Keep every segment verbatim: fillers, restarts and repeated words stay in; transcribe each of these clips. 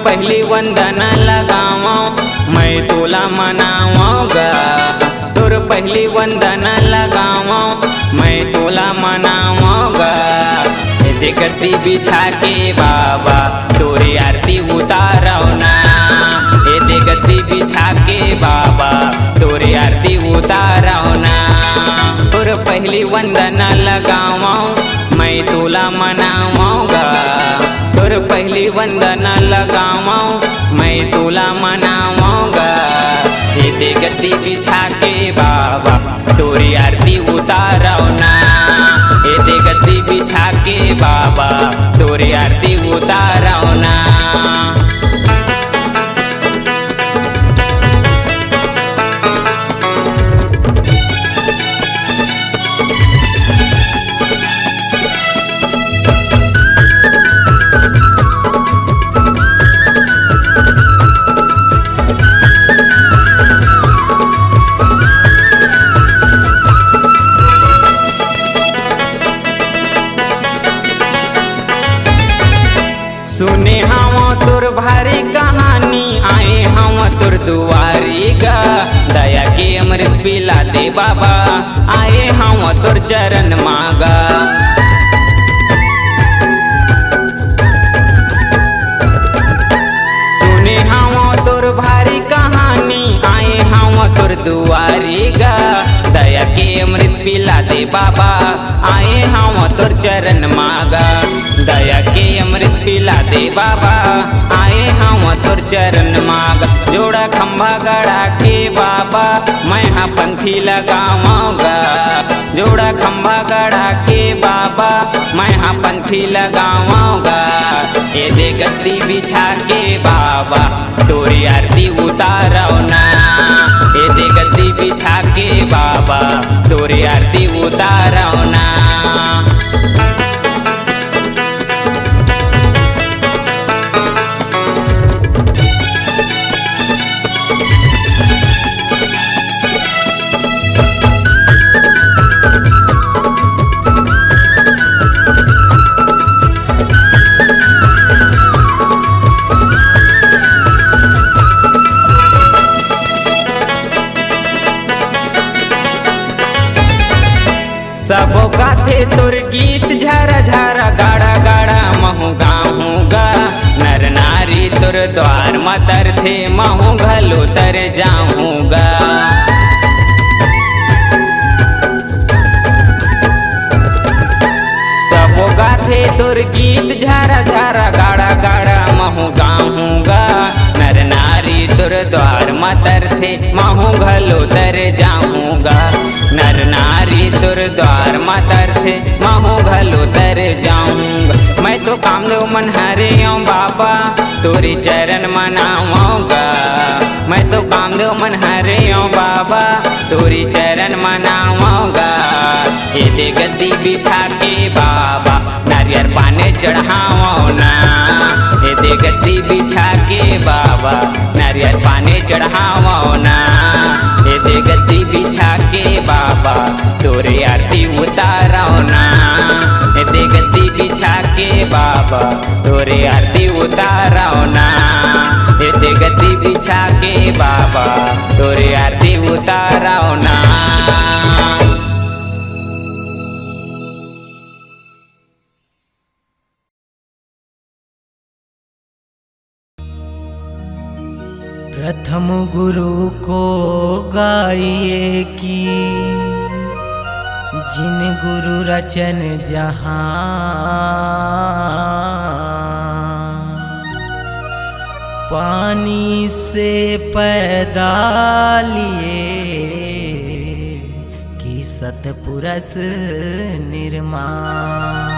पहली वंदना लगावं, मैं तोला मनावं गा। तोर पहली वंदना लगावं, मैं तोला मनावं गा। ए दे गद्दी बिछा के बाबा, तोरे आरती उतारव ना। ए दे गद्दी बिछा के बाबा, तोरे आरती उतारव ना। तोर पहली वंदना लगावं, मैं तोला मनावं गा। तोर पहली वंदना लगावं, मैं तोला मनावं गा। ए दे गद्दी बिछा के बाबा, तोरे आरती उतारव ना। ए दे गद्दी बिछा के बाबा, तोरे आरती उतारव ना। सुने हवं तोर भारी कहानी, आए हवं तोर दुआरी गा। दया के अमृत पिला दे बाबा, आए हवं तोर चरण मा गा। सुने हवं तोर भारी कहानी, आए हवं तोर दुआरी गा। दया के अमृत पिला दे बाबा, आए हवं तोर चरण मा गा। दया के अमृत पिला दे बाबा, आए हवं तोर चरण मा गा। जोड़ा खंभा गड़ा के बाबा, मैं हा पंथी लगावं गा। जोड़ा खंभा गड़ा के बाबा, मैं हा पंथी लगावं गा। ए दे गद्दी बिछा के बाबा, तोरे आरती उतारव ना। ए दे गद्दी बिछा के बाबा, तोरे आरती उतारव ना। सबो गाथे तोर गीत, झरा झरा गाड़ा गाड़ा महूँ गाहूँ गा। नर नारी तोर द्वार म तरथे, महूँ घलो तर जाहूँ गा। सबो गाथे तोर गीत, झरा झरा गाड़ा गाड़ा महूँ गाहूँ गा। नर नारी तोर द्वार म तरथे, महूँ घलो तर जाहूँ गा। नर नारी तोर द्वार म तरथे, महूँ घलो तर जाहूँ गा। मैं तो कामदेव मन हरे अंव बाबा, तोरे चरण मनावं गा। मैं तो कामदेव मन हरे अंव बाबा, तोरे चरण मनावं गा। ए दे गद्दी बिछा के बाबा, नारियर पाने चढ़ावं ना। ए दे गद्दी बिछा के बाबा, नारियर पाने चढ़ावं ना। ए दे गद्दी बिछा के बाबा, तोरे आरती उतारव ना। ए दे गद्दी बिछा के बाबा, तोरे आरती उतारव ना। ए दे गद्दी बिछा के बाबा, तोरे आरती उतारव ना। प्रथम गुरु को गाइए कि जिन गुरु रचन जहां, पानी से पैदा लिए कि सतपुरस निर्माण।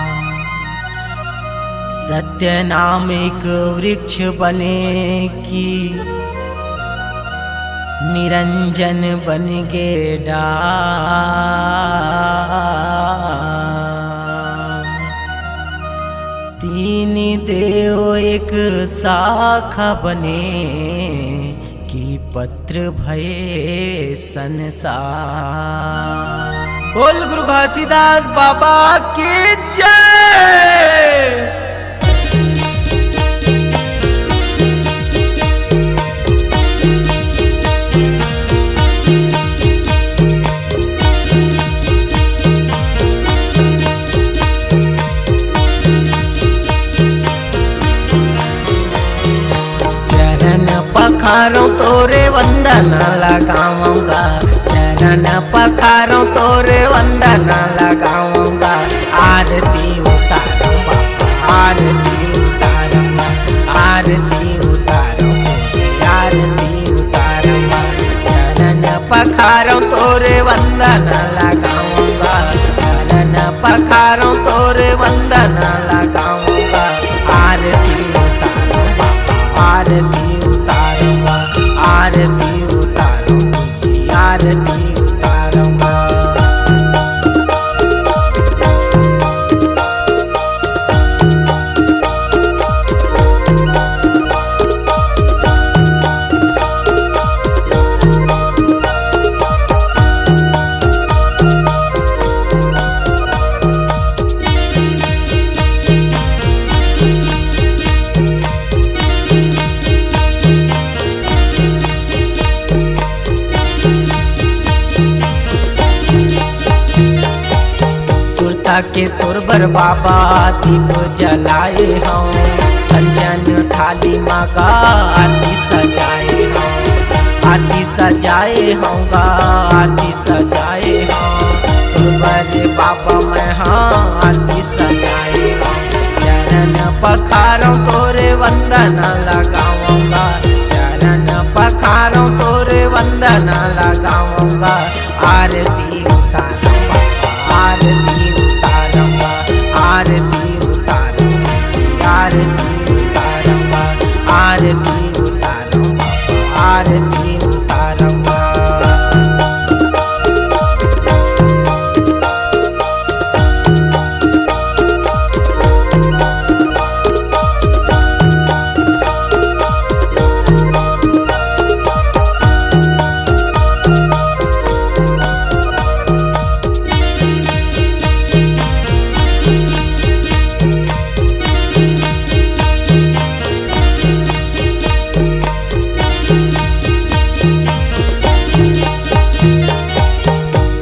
सत्य नाम एक वृक्ष बने कि निरंजन बन गे डाल। तीन देव एक शाखा बने कि पत्र भये संसार। बोल गुरु घासीदास बाबा की जय। पखारौं तोरे वंदना लगावँगा, चरण पखारौं तोरे वंदना लगावँगा। आरती उतारौं बाबा, आरती उतारौं, आरती उतारौं, आरती उतारौं। चरण पखारौं तोरे वंदना लगावँगा, चरण पखारौं तोरे वंदना लगावँगा। आरती उतारौं बाबा, आरती उतारौं, आरती उतारौं, आरती उतारौं। सुरता के तोर बर बाबा दीप जलाए हौं, कंचन थाली मा गा आरती सजाए हौं, आरती सजाए हौं गा, आरती सजाए हौं। तोर बर बाबा मैं हा आरती सजाए हौं। चरण पखारौं तोरे वंदना लगावँगा, चरण पखारौं तोरे वंदना लगावँगा। आरती उतारौं बाबा, आरती उतारौं, आरती उतारौं, आरती उतारौं, आरती उतारौं बाबा, आरती उतारौं।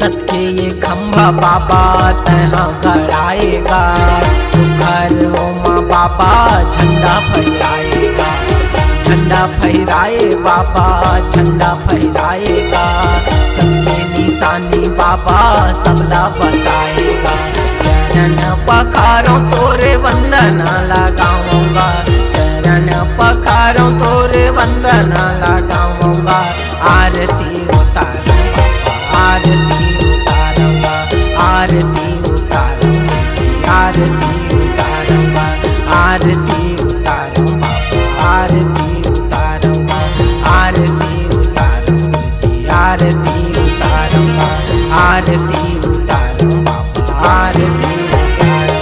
सत के ये खंभा बाबा तैं हा गड़ाए गा, सुघर ओमा बाबा झंडा फहराए गा, झंडा फहराए बाबा, झंडा फहराए गा। सत के निशानी बाबा सबला बताए गा। चरण पखारौं तोरे वंदना लगावँगा, चरण पखारौं तोरे वंदना लगावँगा। आरती उतारौं बाबा, आरती उतारौं, आरती उतारौं, आरती उतारौं, आरती उतारौं बाबा, आरती उतारौं, आरती उतारौं, आरती उतारौं, आरती उतारौं बाबा, आरती उतारौं।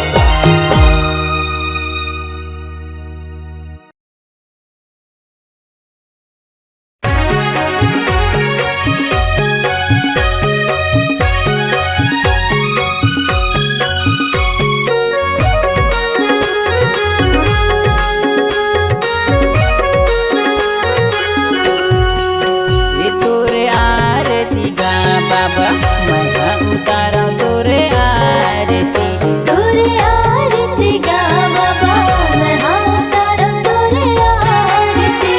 ये तोरे आरती गा बाबा, मैं हा उतारौं तोरे आरती। तोरे आरती गा बाबा, मैं हा उतारौं तोरे आरती।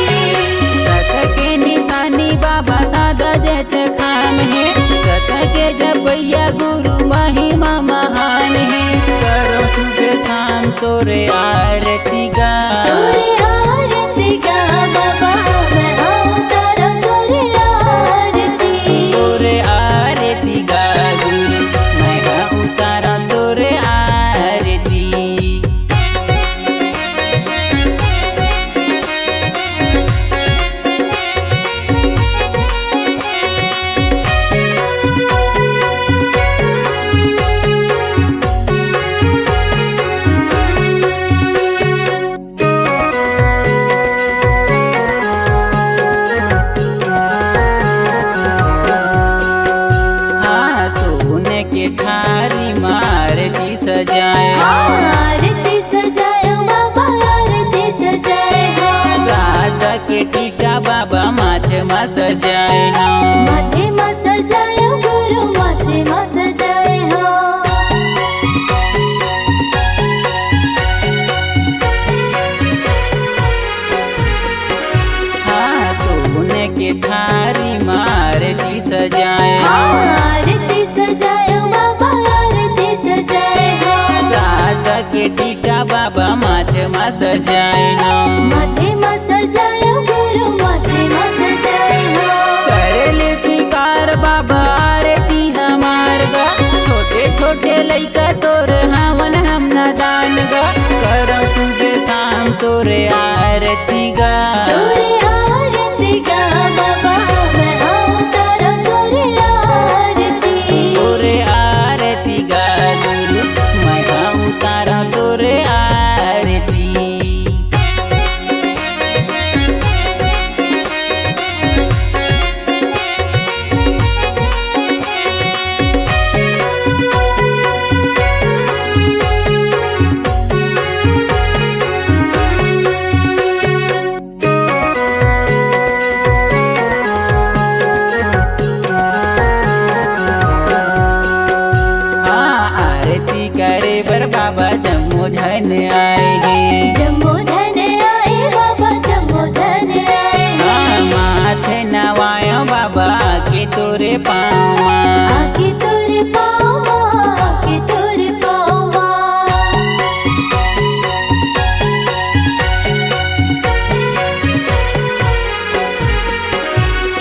सत के निशानी बाबा सादा जैत खाम हे, सत के जपैया गुरु महिमा महान हे। करौं सुबह शाम तोरे आरती गा। तोरे आरती गा बाबा, मैं हा उतारौं तोरे आरती। तोरे आरती गा गुरु, मैं हा उतारौं तोरे आरती। हाँ, सोने के थारी मा आरती सजाए। हाँ, आरती सजाए, बाबा आरती सजाए, हाँ। सादा के टीका बाबा माथे मा सजाए, हाँ। माथे मा सजाए, गुरु माथे मा सजाए, हाँ। हाँ, सो थारी म आरती सजाए हो। हाँ, आरती सजाए हो बाबा, आरती सजाए हो। सात के टीका बाबा माथे म सजाए हो। माथे म सजाए हो गुरु, माथे म सजाए हो। कर ले स्वीकार बाबा आरती हमार गा। छोटे छोटे लइका तोर हावन हम नादान गा। करम सुबह शाम तोरे आरती गा। तोरे आरती गा बाबा, मैं उतारा तोरे आरती। तोरे आरती गा गुरु, मैं उतारा तोरे आरती। हाँ, आरती करे बर बाबा जम्मो झन आए हे। जम्मो झन आए बाबा, जम्मो झन आए हे। हाँ, माथे नवायो बाबा आके तोरे पाँव मा। आके तोरे पाँव मा, आके तोरे पाँव मा।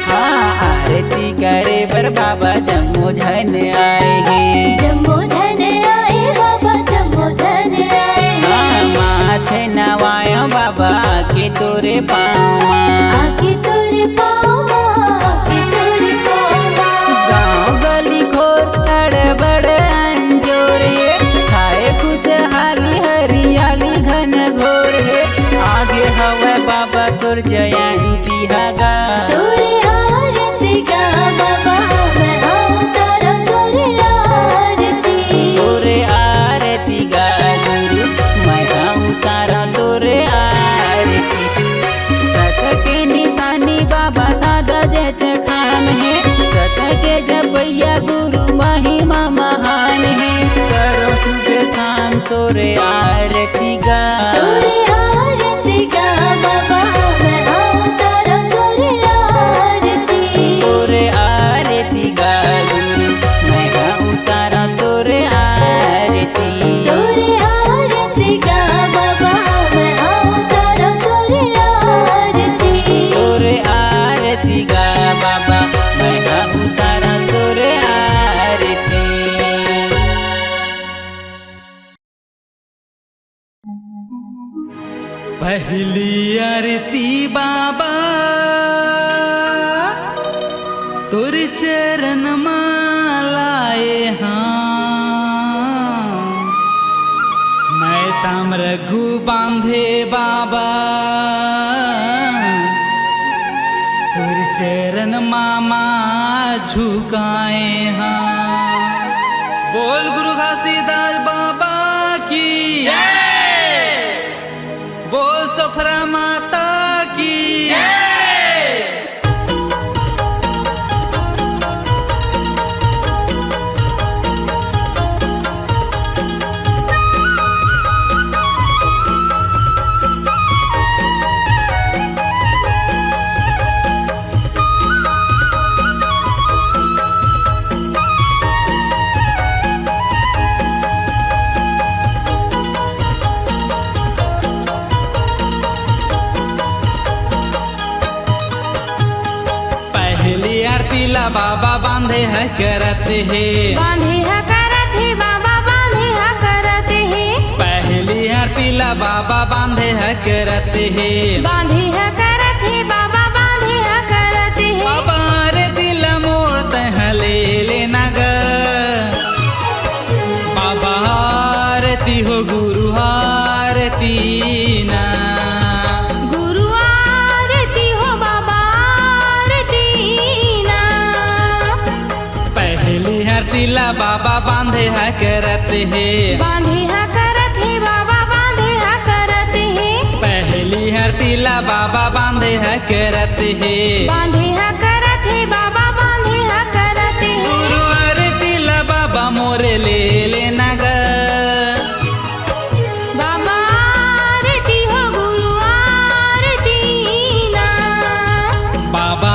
हाँ, आरती करे बर बाबा जम्मो झन आए हे। जम्मो झन आए बाबा, जम्मो झन आए हे। हाँ, माथे नवायो बाबा आके तोरे पाँव मा। आके तोरे पाँव मा, आके तोरे पाँव मा। गाँव गली खोर अड़बड़ अंजोर हे, छाए खुशहाली हरियाली घन घोर हे। आगे हवय बाबा तोर जयंती हगा। तोरे आरती गा बाबा, मैं उतारा तोरे आरती। तोरे आरती गा गुरु, मैं उतारा तोरे आरती। सत के निशानी बाबा सादा जैत खाम हे, सत के जपैया गुरु महिमा महान हे। करो सुबह शाम तोरे आरती गा। तोरे आरती गा बाबा, मैं उतारा तोरे आरती। तोरे आरती गा गुरु, मैं उतारा तोरे आरती। तोरे आरती गा बाबा, मैं उतारा तोरे आरती। तोरे आरती गा बाबा, मैं उतारा तोरे आरती। पहली आरती बाबा तोर चरण मा लाए हाँ। मैं ताम रघु बांधे बाबा तोर चरण मा माथ झुकाए हाँ। बोल गुरु घासीदास बाबा की जय। बोल सफरा माता की जय। पहली आरती ला बाबा बांधे ह करत हे। बांधे ह करत हे बाबा, बांधे ह करत हे। पहली आरती ला बाबा बांधे ह करत हे। बांधे ह करत हे बाबा, बांधे ह करत हे। बाबा आरती ला मोर तैं ह ले लेना ग। बाबा आरती हो गुरु आरती ना। गुरु आरती हो बाबा आरती ना। पहली आरती ला बाबा बांधे ह करत हे। बांधे ह करत हे बाबा, बांधे ह करत हे। पहली आरती ला बाबा बांधे ह करत हे। बांधे ह करत हे बाबा, बांधे ह करत हे। गुरु आरती ला बाबा मोरे ले लेना ग। बाबा आरती हो गुरु आरती ना। बाबा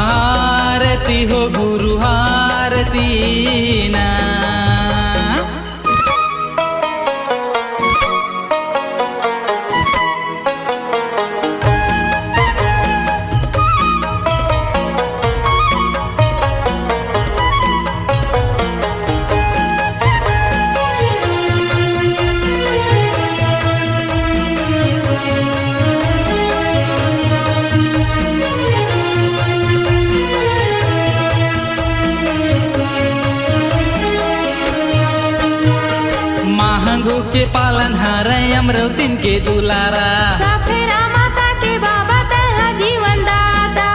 के पालनहार, अमरौतिन के दुलारा। सफेरा माता के बाबा तैं हा जीवन दाता।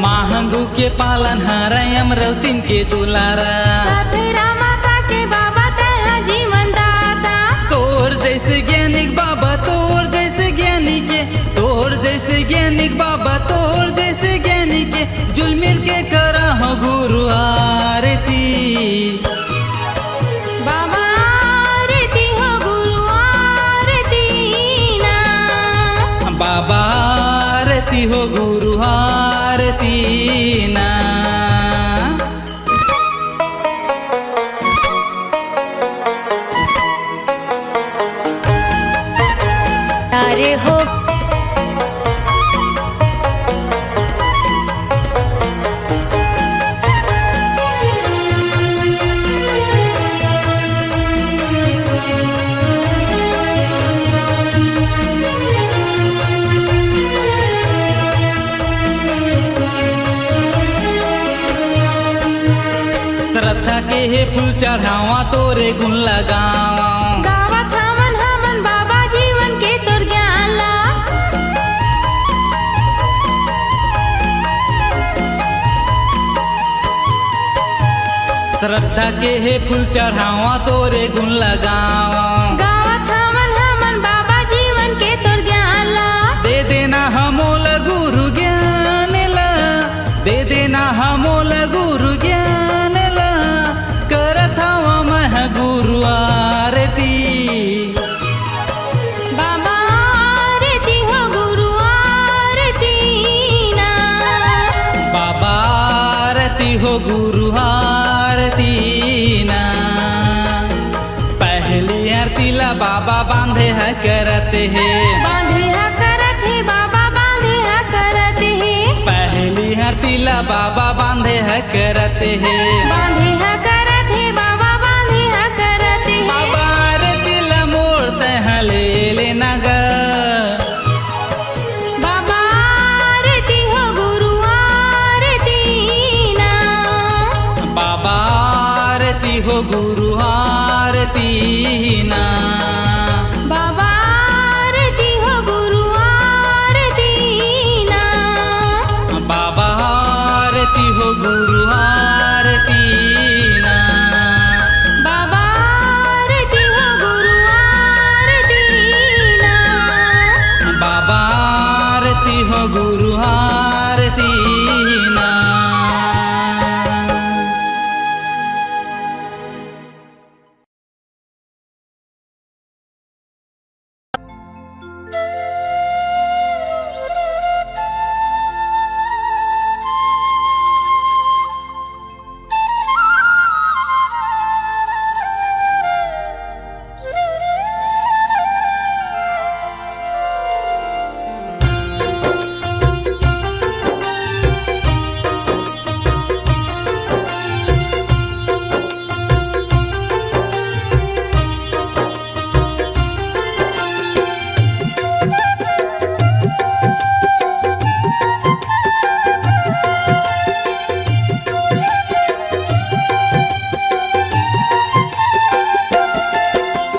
महंगू के पालनहार, अमरौतिन के दुलारा। सफेरा माता के बाबा तैं हा जीवन दाता। तोर जैसे ज्ञानिक बाबा, तोर जैसे ज्ञानी के, तोर जैसे ज्ञानिक बाबा, तोर जैसे ज्ञानी के जुल मिल के करा हो गुरु आरती। बाबा आरती हो गुरु आरती ना। बाबा आरती हो गुरु आरती ना। अरे हो। श्रद्धा के हे फूल चढ़ावा, तोरे गुण लगावा। गावत हवन हमन बाबा जीवन के तोर ज्ञान ला। श्रद्धा के हे फूल चढ़ावा, तोरे गुण लगावा। गावत हवन हमन बाबा जीवन के तोर ज्ञान ला। दे देना हमोला गुरु ज्ञान ला, दे देना हमोला गुरु ज्ञान ला, करत हवा मैं गुरु आरती। बाबा आरती हो गुरु आरती ना। बाबा आरती हो गुरु आरती ना। पहली आरती ला बाबा बांधे ह करत हे। बांधे ह करत हे बाबा, बांधे ह करत हे। पहली आरती ला बाबा बांधे ह करत हे। बांधे ह करत हे बाबा, बांधे ह करत हे। बाबा आरती ला मोर तैं हा ले लेना गा। बाबा आरती हो गुरु आरती ना। बाबा आरती हो गुरु आरती ना। बाबा आरती हो गुरु आरती ना। बाबा आरती हो गुरु आरती ना। बाबा आरती हो गुरु आरती ना। बाबा आरती हो गुरु आरती ना।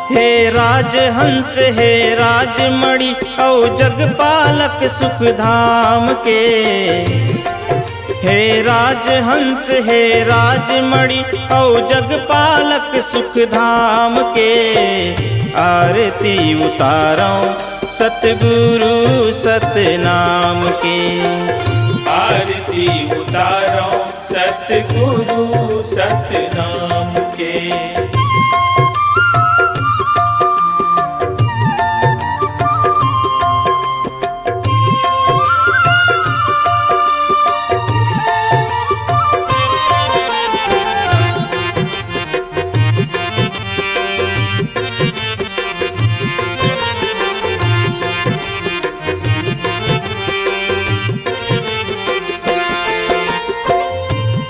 हे राजहंस, हे राजमणि, अउ जगपालक सुख धाम के। हे राजहंस, हे राजमणि, अउ जगपालक सुख धाम के। आरती उतारौं सतगुरु सतनाम के। आरती उतारौं सतगुरु सतनाम के।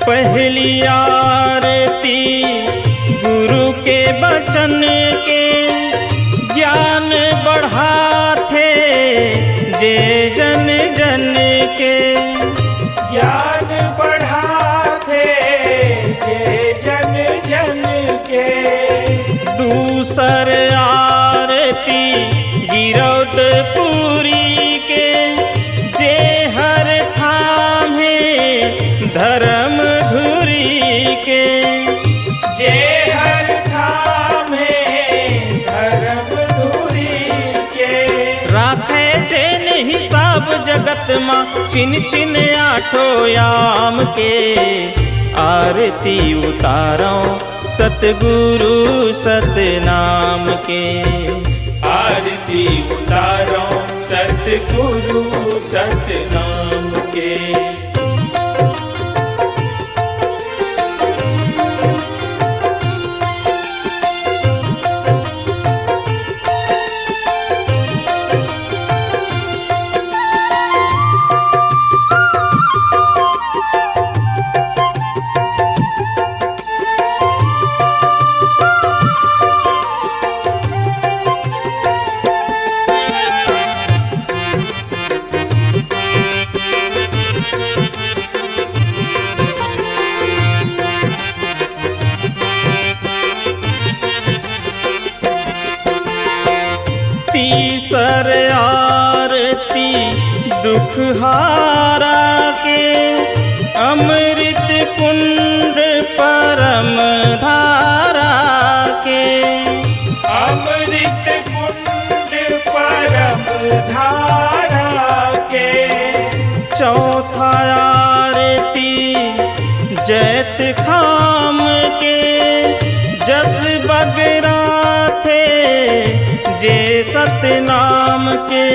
पहली आरती गुरु के बचन के, ज्ञान बढ़ाथे जे जन जन के। ज्ञान सर आरती गिरौदपुरी के, जे हर थाम्हे धर्म धुरी के। जे हर थाम्हे धर्म धुरी के। राखे जेन हिसाब जगत मा छिन छिन आठो याम के। आरती उतारौं सतगुरु सतनाम के। आरती उतारौं सतगुरु सतनाम के। तीसर आरती दुखहारा के, अमृत कुंड परम धारा के। अमृत कुंड परम धारा के। चौथा आरती जैतखाम के, जस बगराथे जे सतनाम के।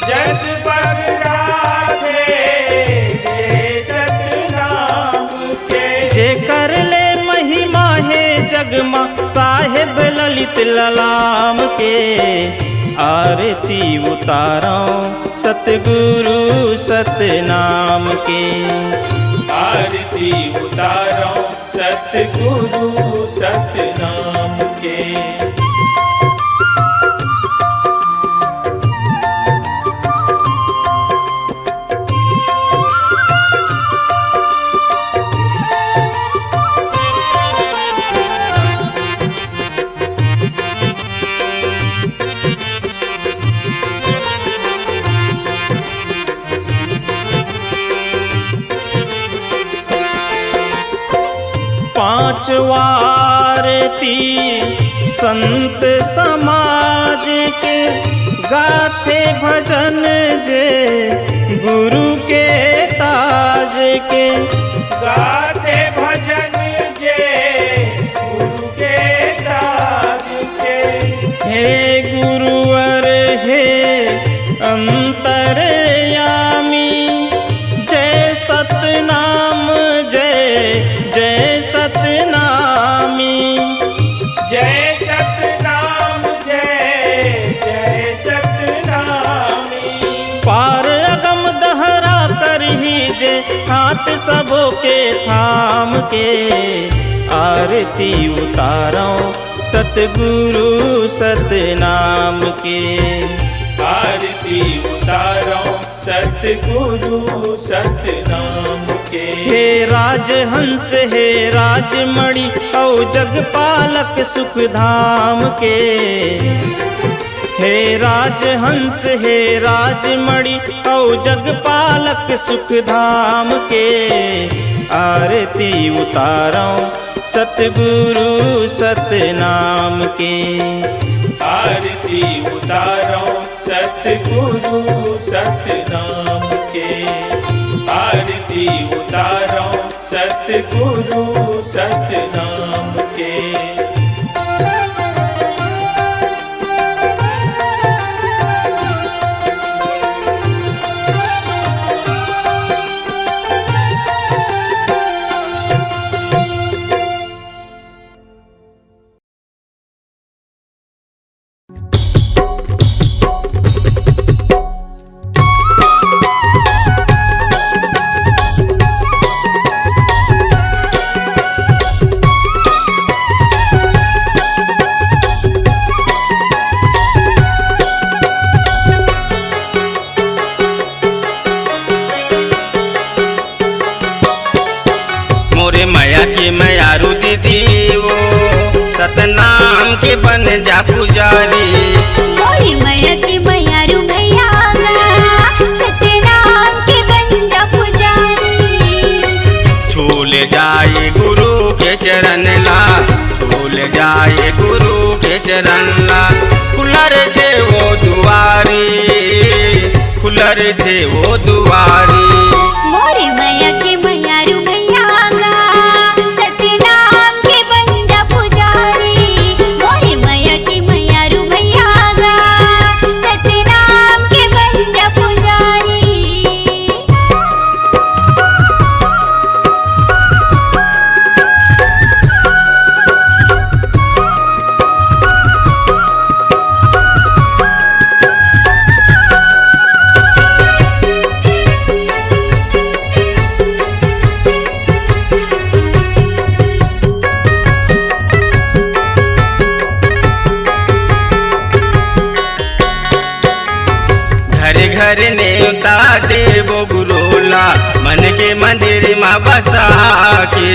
जस बगराथे जे सतनाम के। जेकर ले महिमा हे जग मा साहेब ललित ललाम के। आरती उतारौं सतगुरु सतनाम के। आरती उतारौं सतगुरु सतनाम के। पांचवा आरती संत समाज के, गाथे भजन जे गुरु के ताज के। गाथे भजन जे गुरु के ताज के। हे गुरुवर हे अंतर्यामी, जय सतनाम जय जय सतनामी। जय सतनाम जय जय सतनामी। पार अगम दहरा करही जे, हाथ सबो के थाम के। आरती उतारौं सतगुरु सतनाम के। आरती उतारौं सतगुरु सतनाम के। हे राजहंस हे राजमणि अउ जगपालक सुखधाम के। हे राजहंस हे राजमणि अउ जगपालक सुखधाम के। आरती उतारौं सतगुरु सतनाम के। आरती उतारौं सतगुरु सतनाम के। आरती उतारौं सतगुरु सतनाम के। मोरे मया के मयारू दीदी वो सतनाम के बन जा पुजारी। मोरी मया के मयारू भैया गा, सतनाम के बन जा पुजारी। छू ले जाए गुरु के चरण ला, छू ले जाए गुरु के चरण ला। खुला रहिथे वो दुआरी, खुला रहिथे वो दुआरी। मोरे मया के मयारू भैया गा, सतनाम के बन जा पुजारी। मोरे मया के मयारू भैया गा, सतनाम के बन जा पुजारी। घर घर नेवता देबो गुरु ला, मन के मंदिर मा बसा के।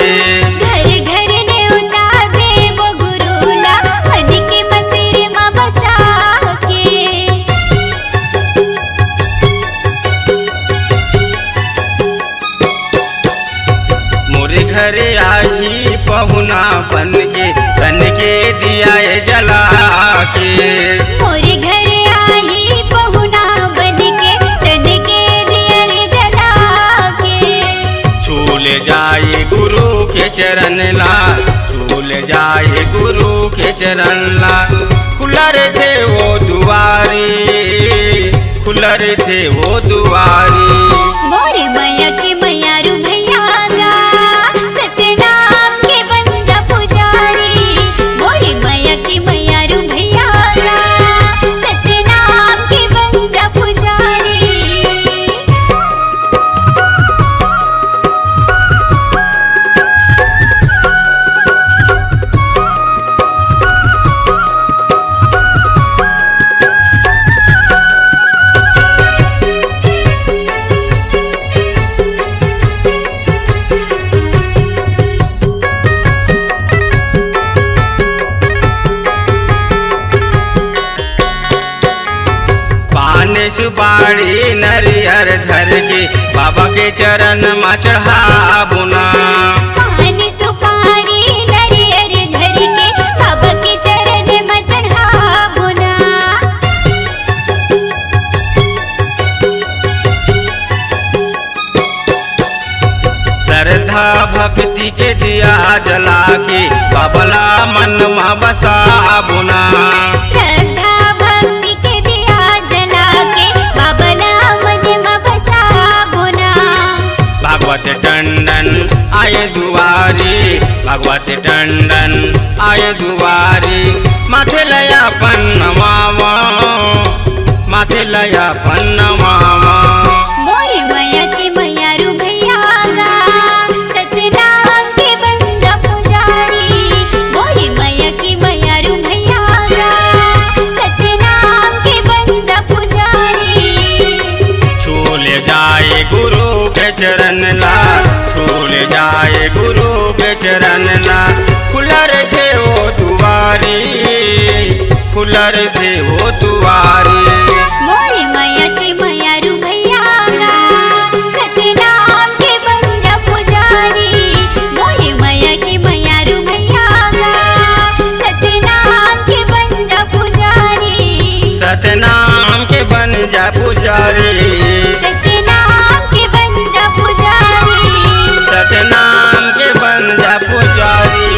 घर घर नेवता देबो गुरु ला, मन के मंदिर मा बसा के। मोरे घरे आही पहुना बन के, तन के दिया ए जला के। मोरे घरे आही पहुना बन के, तन के दिया ए जला के। छू ले जाए गुरु के चरण ला, छू ले जाए गुरु के चरण ला। खुला रहिथे वो दुआरी, खुला रहिथे वो दुआरी। मोरे मया के मयारू भैया गा, सतनाम के बन जा पुजारी। मोरे मया के मयारू भैया गा, सतनाम के बन जा पुजारी। पान सुपारी नरियर धर के बाबा के चरण मा चढ़ाबो ना। पान सुपारी नरियर धर के बाबा के चरण मा चढ़ाबो ना। श्रद्धा भक्ति के दिया जला के बाबा ला मन मा बसाबो ना। श्रद्धा भक्ति के दिया जला के बाबा ला मन मा बसाबो ना। भागवत टंडन आए दुआरी, भागवत टंडन आए दुआरी। माथे ला अपन नवावा, माथे ला अपन नवावा। मोरे मया के मयारू भैया गा, सतनाम के बन जा पुजारी। मोरे मया के मयारू भैया गा, सतनाम के बन जा पुजारी। छू ले जाए गुरु के चरण ला, छू ले जाए गुरु के चरण ला। खुला रहिथे वो दुआरी, खुला रहिथे वो दुआरी। मोरे मया के मयारू भैया गा, सतनाम के बन जा पुजारी। मोरे मया के मयारू भैया गा, सतनाम के बन जा पुजारी। सतनाम के बन जा पुजारी। सतनाम के बन जा पुजारी। सतनाम के बन जा पुजारी।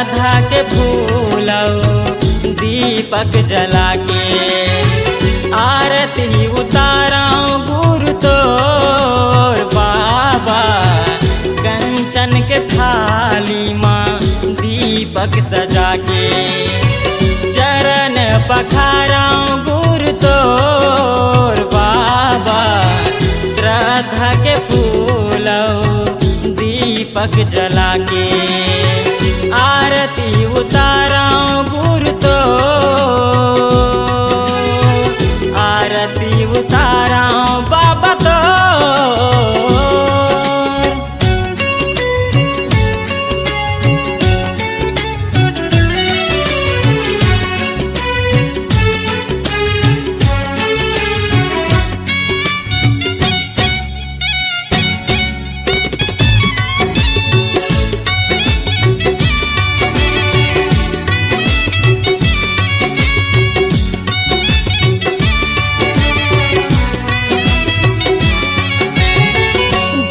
आधा के फूल अउ दीपक जला के आरती उतारंव गुरु तोर बाबा। कंचन के थाली मा दीपक सजा के चरण पखारंव गुरु तोर बाबा। श्रद्धा के फूल अउ दीपक जला के आरती उतारंव गुरु तोर, आरती उतारंव बाबा तोर।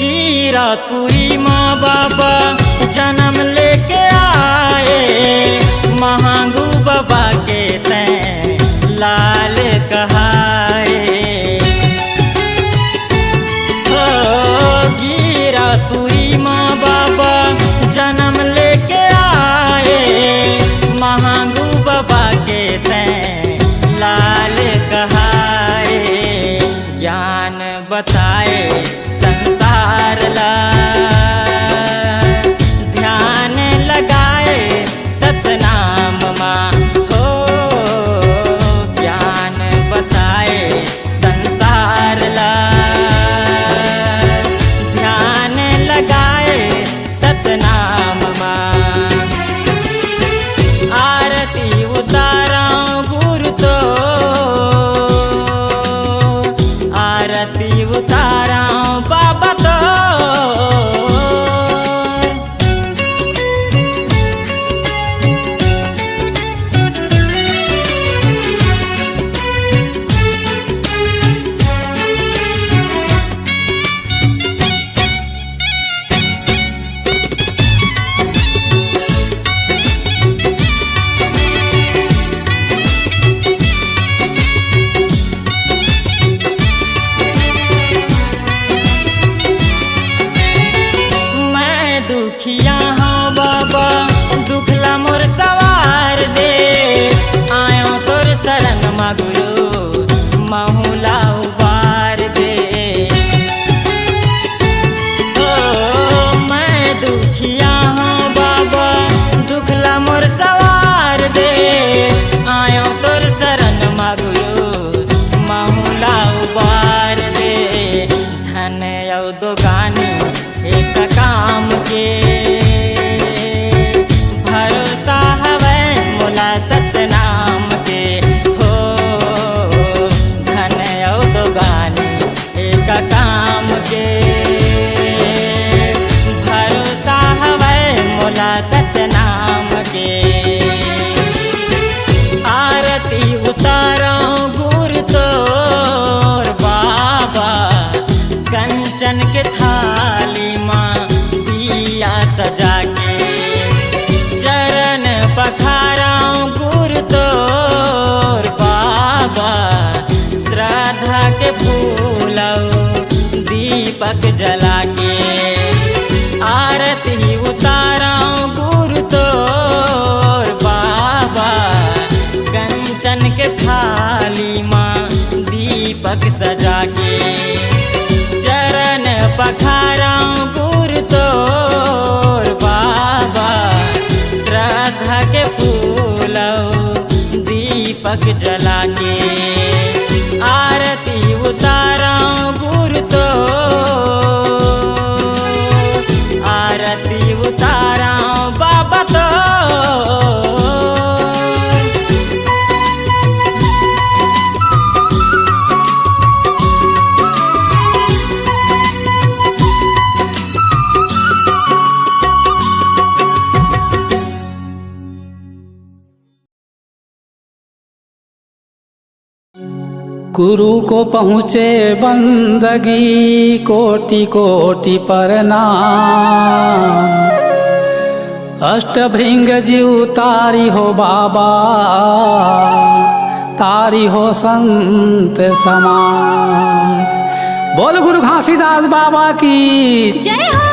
गिरपुरी माँ बाबा जन्म लेके आए, महांगू बाबा के तैं लाल कहाए। हो गिरपुरी माँ बाबा जन्म लेके आए, महांगू बाबा के तैं लाल कहाए। ज्ञान बताए संसार ला, ध्यान लगाए सतनाम मा। हो ज्ञान बताए संसार ला, ध्यान लगाए सतनाम मा। आरती उतारंव गुरु तोर, आरती उतारंव बाबा तोर। मैं दुखिया हंव बाबा, दुख ला मोर सवार दे। आयंव तोर शरण मा गुरु, महूं ला उबार दे। ओ, मैं दुखिया हंव बाबा, दुख ला मोर सवार दे। आयंव तोर शरण मा गुरु, महूं ला उबार दे। धन अउ दोगानी एक काम के, भरोसा हवय मोला सतनाम के। हो धन अउ दोगानी एक काम के, भरोसा हवय मोला सतनाम के। आरती उतारंव गुरु तोर बाबा, कंचन के थाली मा दिया सजा के। चरण पखारंव गुरु तोर बाबा, श्रद्धा के फूल अउ दीपक जला के। आरती उतारंव गुरु तोर बाबा, कंचन के थाली मा दीपक सजा के। चरण पखारंव गुरु तोर बाबा, श्रद्धा के फूल अउ दीपक जला के। आरती उतारंव गुरु तोर, आरती उतारंव बाबा तोर। गुरु को पहुँचे बंदगी, कोटि कोटि प्रणाम। अष्टभृंग जीव तारी हो बाबा, तारी हो संत समाज। बोल गुरु घासीदास बाबा की। जय हो।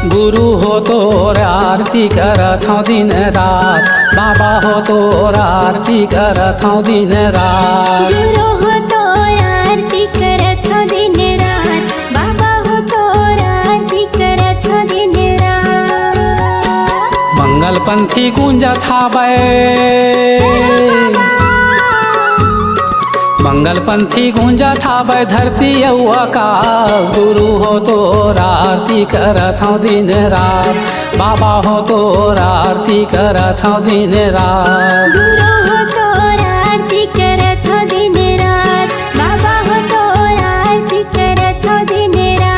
गुरु हो तोर आरती करत हौं दिन रात, बाबा हो तोर आरती करत हौं दिन रात। गुरु हो तोर आरती करत हौं दिन रात, बाबा हो तोर आरती करत हौं दिन रात। मंगल पंथी गूंजत हावय, मंगल पंथी गूंजत हावय धरती अउ आकाश। गुरु हो तोर आरती करत हौं दिन रात, बाबा हो तोर आरती करत हौं दिन रात। गुरु हो तोर आरती करत हौं दिन रात, बाबा हो तोर आरती करत हौं दिन रात।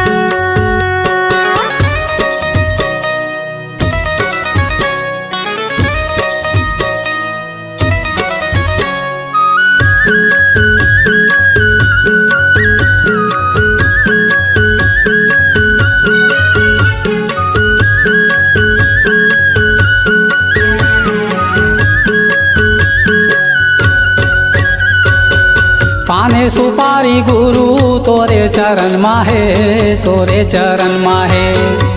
पाने सुपारी गुरु तोरे चरण मा हे, तोरे चरण मा हे।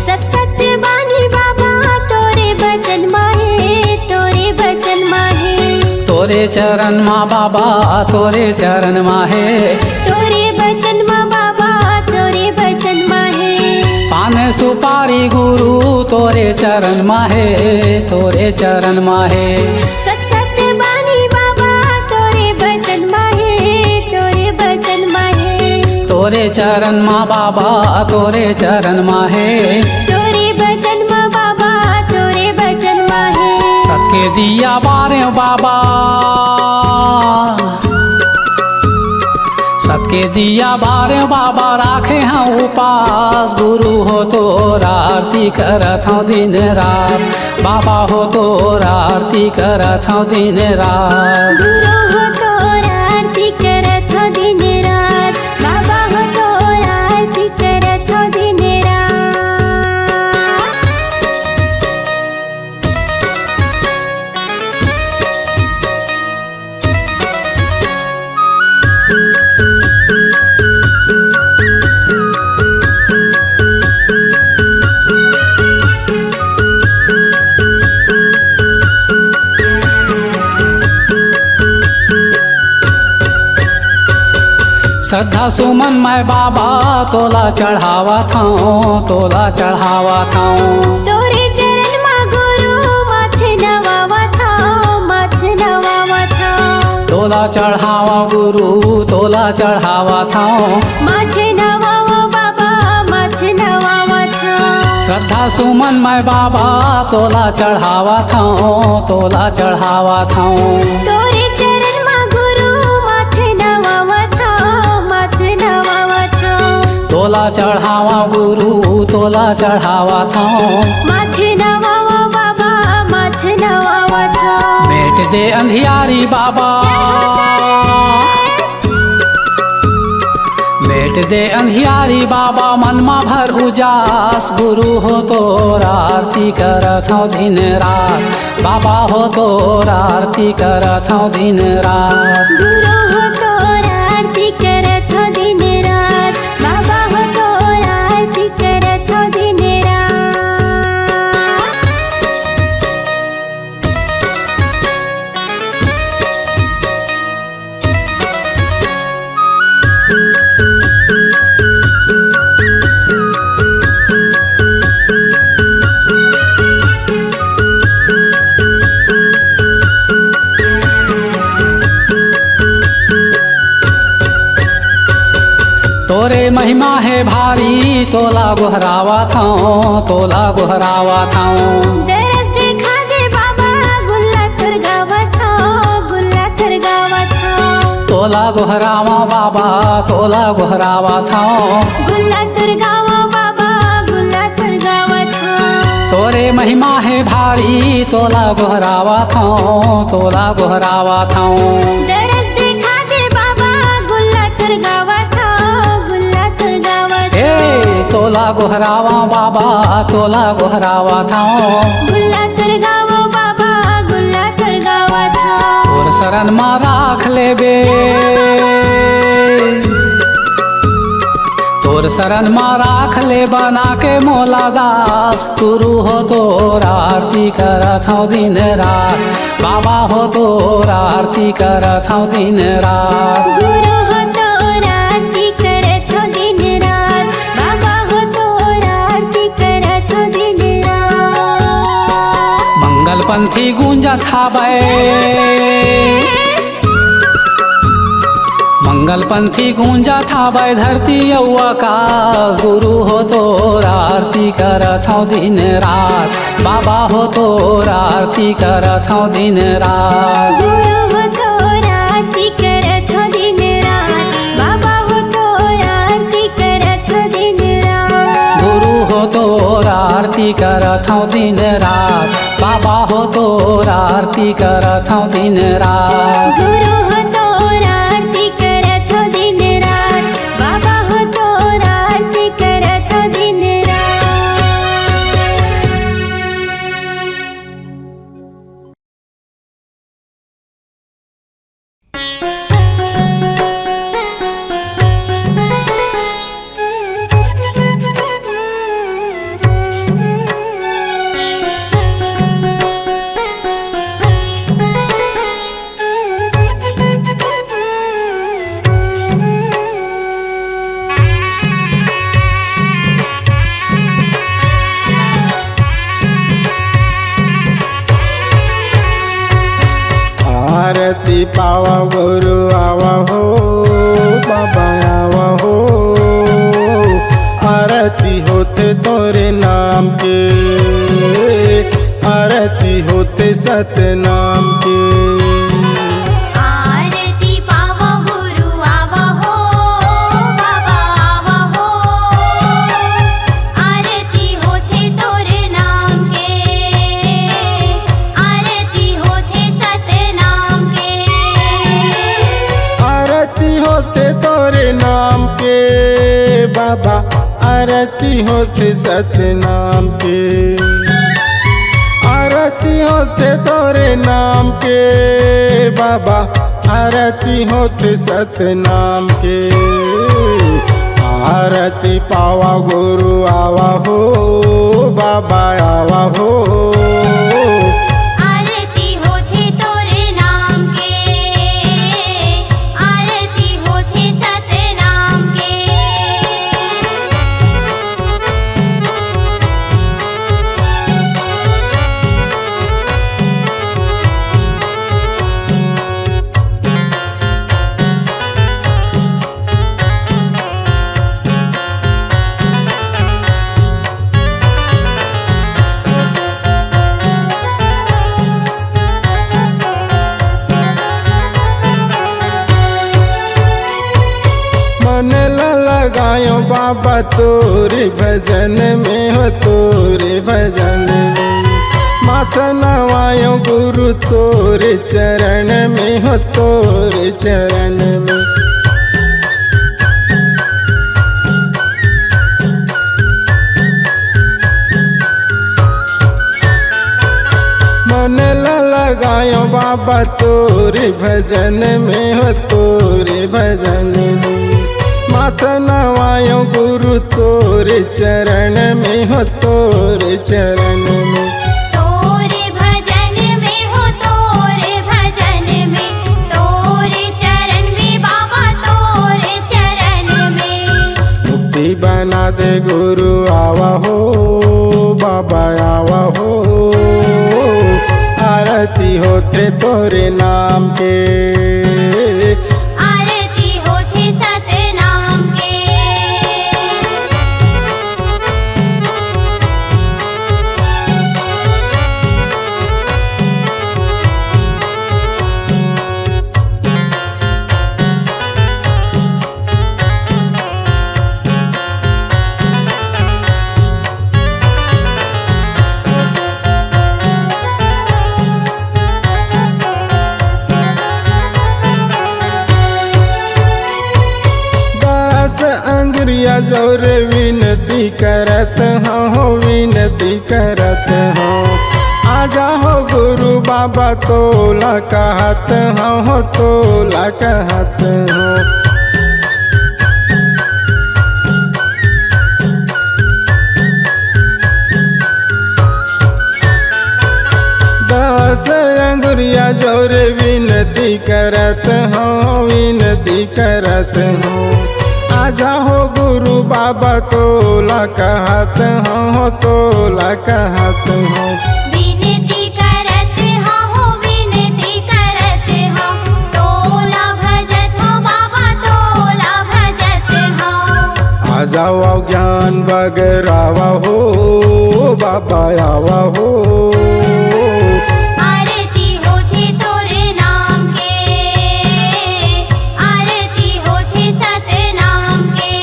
सब सत्य बानी बाबा तोरे बचन मा हे, तोरे बचन मा हे। तोरे चरण मा बाबा, तोरे चरण मा हे। तोरे बचन मा बाबा, तोरे बचन मा हे। पान सुपारी गुरु तोरे चरण मा हे, तोरे चरण मा हे। सत सत बानी बाबा तोरे बचन मा हे, तोरे बचन मा हे। तोरे चरण मा बाबा, तोरे चरण मा हे। तोरे बचन मा बाबा, तोरे बचन मा हे। सत के दिया बारे बाबा, सत के दिया बारे बाबा राखे हौं उपास। गुरु हो तोर आरती करत हौं दिन रात, बाबा हो तोर आरती करत हौं दिन रात। गुरु हो तोर आरती करत हौं दिन रात, बाबा हो तोर आरती करत हौं दिन रात। श्रद्धा सुमन मैं बाबा तोला चढ़ावत हौं, तोला चढ़ावत हौं। तोरे चरण मा गुरु माथ नवावत हौं, माथ नवावत हौं। तोला चढ़ावौं गुरु, तोला चढ़ावत हौं। माथ नवावौं बाबा, माथ नवावत हौं। श्रद्धा सुमन मैं बाबा तोला चढ़ावत हौं, तोला चढ़ावत हौं। तोरे चरण मा गुरु माथ नवावत हौं, माथ नवावत हौं। तोला चढ़ावौं गुरु, तोला चढ़ावत हौं। माथ नवावौं बाबा, माथ नवावत हौं। मेट दे अंधियारी बाबा। जय हो साईं। मेट दे अंधियारी बाबा, मन मा भर उजास। गुरु हो तोर आरती करत हौं दिन रात, बाबा हो तोर आरती करत हौं दिन रात। गुरु हो तोर आरती करत हौं दिन रात, बाबा हो तोर आरती करत हौं दिन रात। तोरे महिमा हे भारी, तोला गोहरावत हौं, तोला गोहरावत हौं। दरस देखा दे बाबा, गुल्ला कर गावत हौं, गुल्ला कर गावत हौं। तोला गोहरावंव बाबा, तोला गोहरावत हंव। गुल्ला तोर गावंव बाबा, गुल्ला तोर गावत हंव। तोरे महिमा हे भारी, तोला गोहरावत हंव, तोला गोहरावत हंव। दरस देखा दे बाबा, गुल्ला तोर गावत हंव, गुल्ला तोर गावत हंव। ए, तोला गोहरावंव बाबा, तोला गोहरावत हंव। गुल्ला तोर गावंव बाबा, गुल्ला तोर गावत हंव। तोर सरन म राख लेबे, तोर सरन म राख ले बना के मोला दास। गुरु हो तोर आरती करत हंव दिन रात, बाबा हो तोर आरती करत हंव दिन रात। गुरु हो तोर आरती करत हंव दिन रात, बाबा हो तोर आरती करत हंव दिन रात। मंगल पंथी गूंजत हावय, मंगल पंथी गूंजत हावय धरती अउ आकाश। गुरु हो तोर आरती करत हंव दिन रात, बाबा हो तोर आरती करत हंव दिन रात। गुरु हो तोर आरती करत हंव दिन रात, बाबा हो तोर आरती करत हंव दिन रात। गुरु हो तोर आरती करत हंव दिन रात, बाबा हो तोर आरती करत हंव दिन रात। गुरु हो तोर आरती करत हंव दिन रात, बाबा हो तोर आरती करत हंव दिन रात। आरती पावा गुरु आवा हो, बाबा आवा हो। आरती होथे तोरे नाम के, आरती होथे सतनाम के। आरती पावा गुरु आवा हो, बाबा आवा हो। आरती होथे तोरे नाम के, आरती होथे सतनाम के। आरती होथे तोरे नाम के बाबा, आरती होथे सतनाम के। आरती होथे तोरे नाम के बाबा, आरती होथे सत नाम के। आरती पावा गुरु आवा हो, बाबा आवा हो। आरती होथे तोरे नाम के, आरती होथे सतनाम के। मन ला लगायो बाबा तोरे भजन में हो, तोरे भजन में। माथा नवायो गुरु तोरे चरण में हो, तोरे चरण में। मन ला लगायो बाबा तोरे भजन में हो, तोरे भजन में। माथा नवायो गुरु तोरे चरण में हो, तोरे चरण में। तोरे भजन में हो, तोरे भजन में, तोरे चरण में बाबा, तोरे चरण में। मुक्ति बना दे गुरु आवा हो, बाबा आवा हो। आरती होथे तोरे नाम के। आरती होथे सतनाम के। अंगुरिया जोर विनती करत हँव, विनती करत हँव। आजा हो गुरु बाबा तोला कहत हँव, तोला कहत हँव। दस अंगुरिया जोर विनती करत हँव, विनती करत हँव। आजा हो गुरु बाबा तोला कहत हँव, तोला कहत हँव। विनती करत हँव, विनती करत हँव, तोला भजत हँव बाबा, तोला भजत हँव। आजा हो ज्ञान बगरावा हो बाबा, आवा हो। आरती होथे तोरे नाम के, आरती होथे सतनाम के।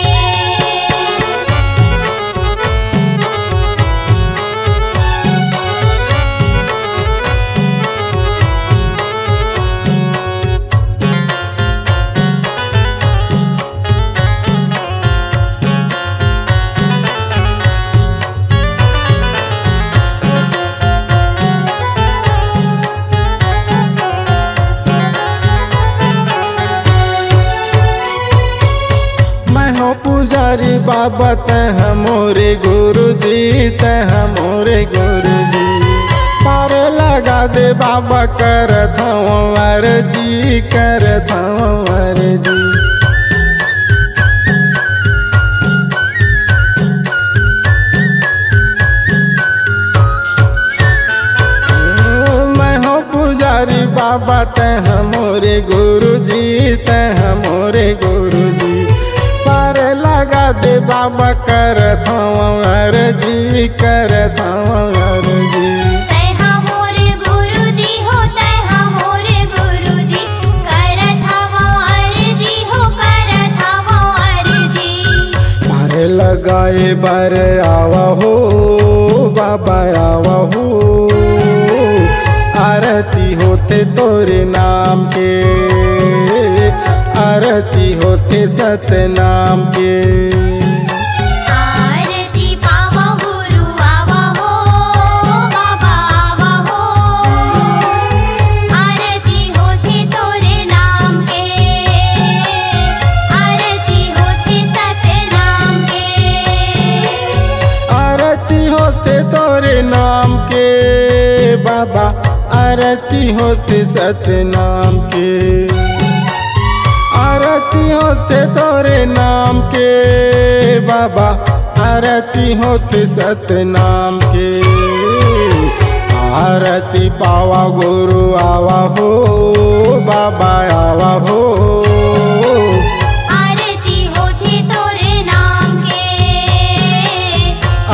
मैं हो पुजारी बाबा, तैं ह मोरे गुरुजी, तैं ह मोरे गुरुजी। पार लगा दे बाबा, करत हँव अरजी, करत हँव अरजी। मैं हो पुजारी बाबा, तैं ह मोरे गुरुजी, तैं ह मोरे गुरुजी। पार लगा दे बाबा, करत हँव अरजी, करत हँव अरजी। तैं ह मोरे गुरुजी हो, तैं ह मोरे गुरुजी। करत हँव अरजी हो, करत हँव अरजी। पार लगाए बर आवा हो बाबा, आवा हो। आरती होथे तोरे नाम के, आरती होथे सतनाम के। आरती पावा गुरु आवा हो, बाबा आवा हो। आरती होथे तोरे नाम के, आरती होथे सतनाम के। आरती होथे तोरे नाम के बाबा, आरती होथे सतनाम के। आरती होथे तोरे नाम के बाबा, आरती होथे सतनाम के। आरती पावा गुरु आवा हो बाबा, आवा हो। आरती होथे तोरे नाम के।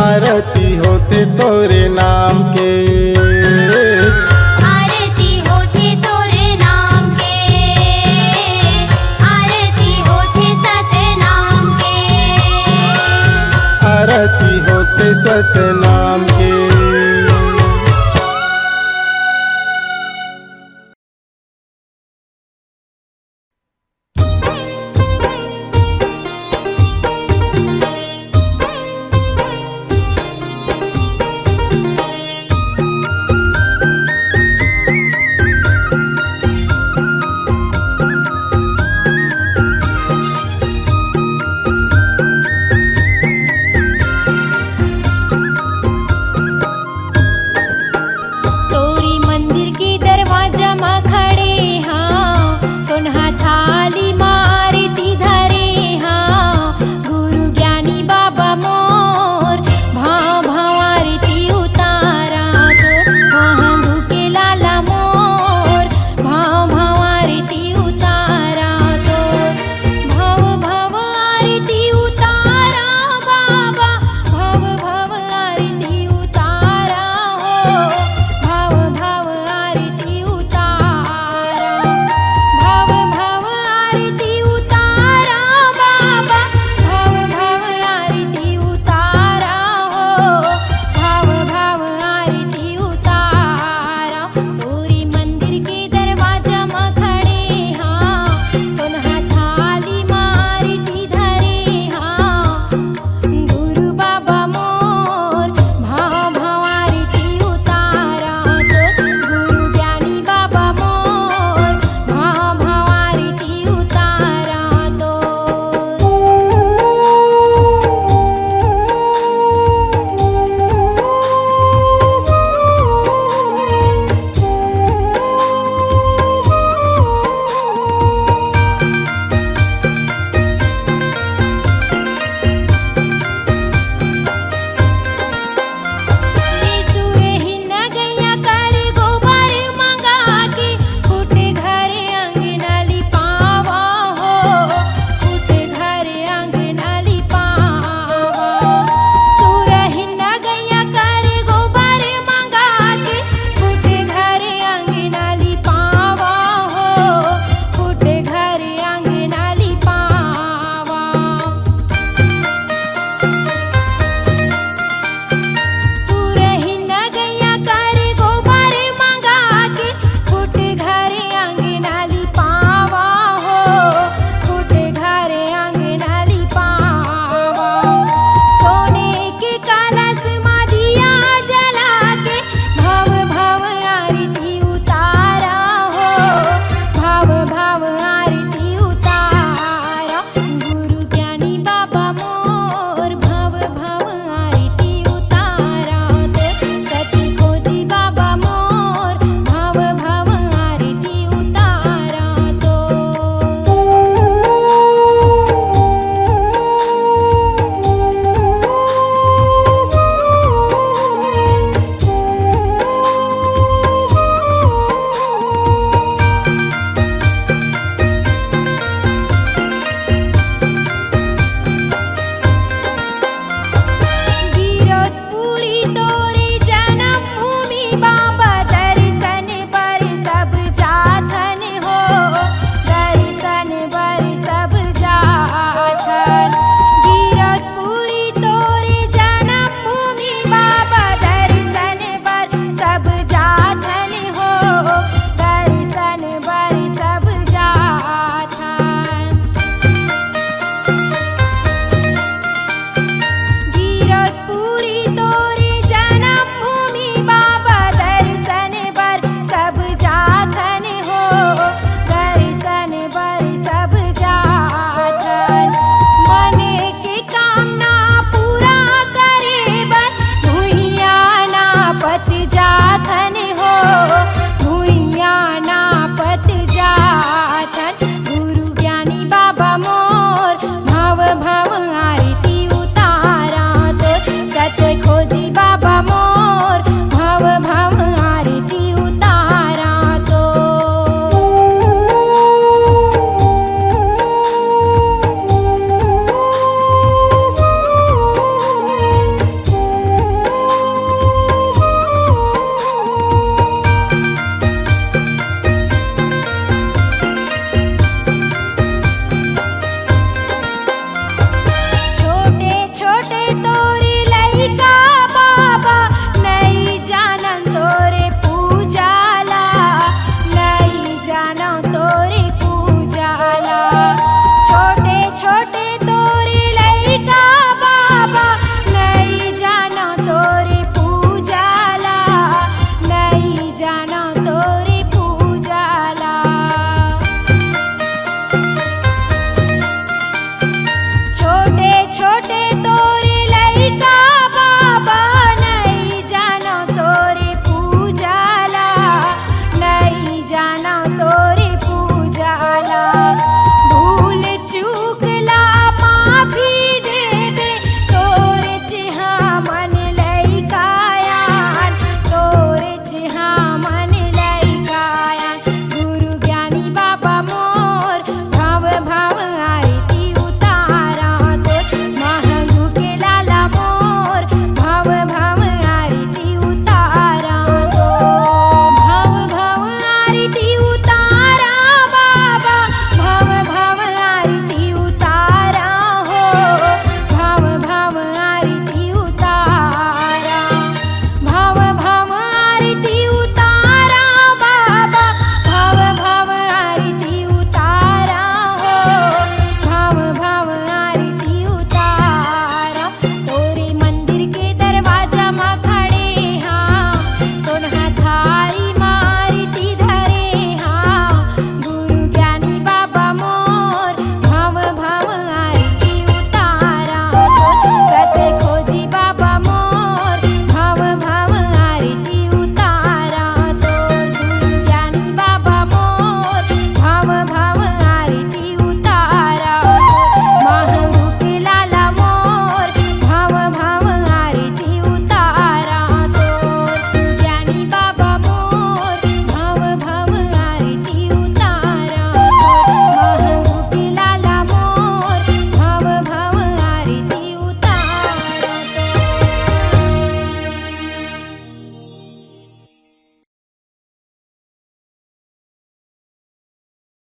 आरती होथे तोरे नाम के। आरती होथे तोरे नाम के। आरती होथे सतनाम के। आरती होथे सतनाम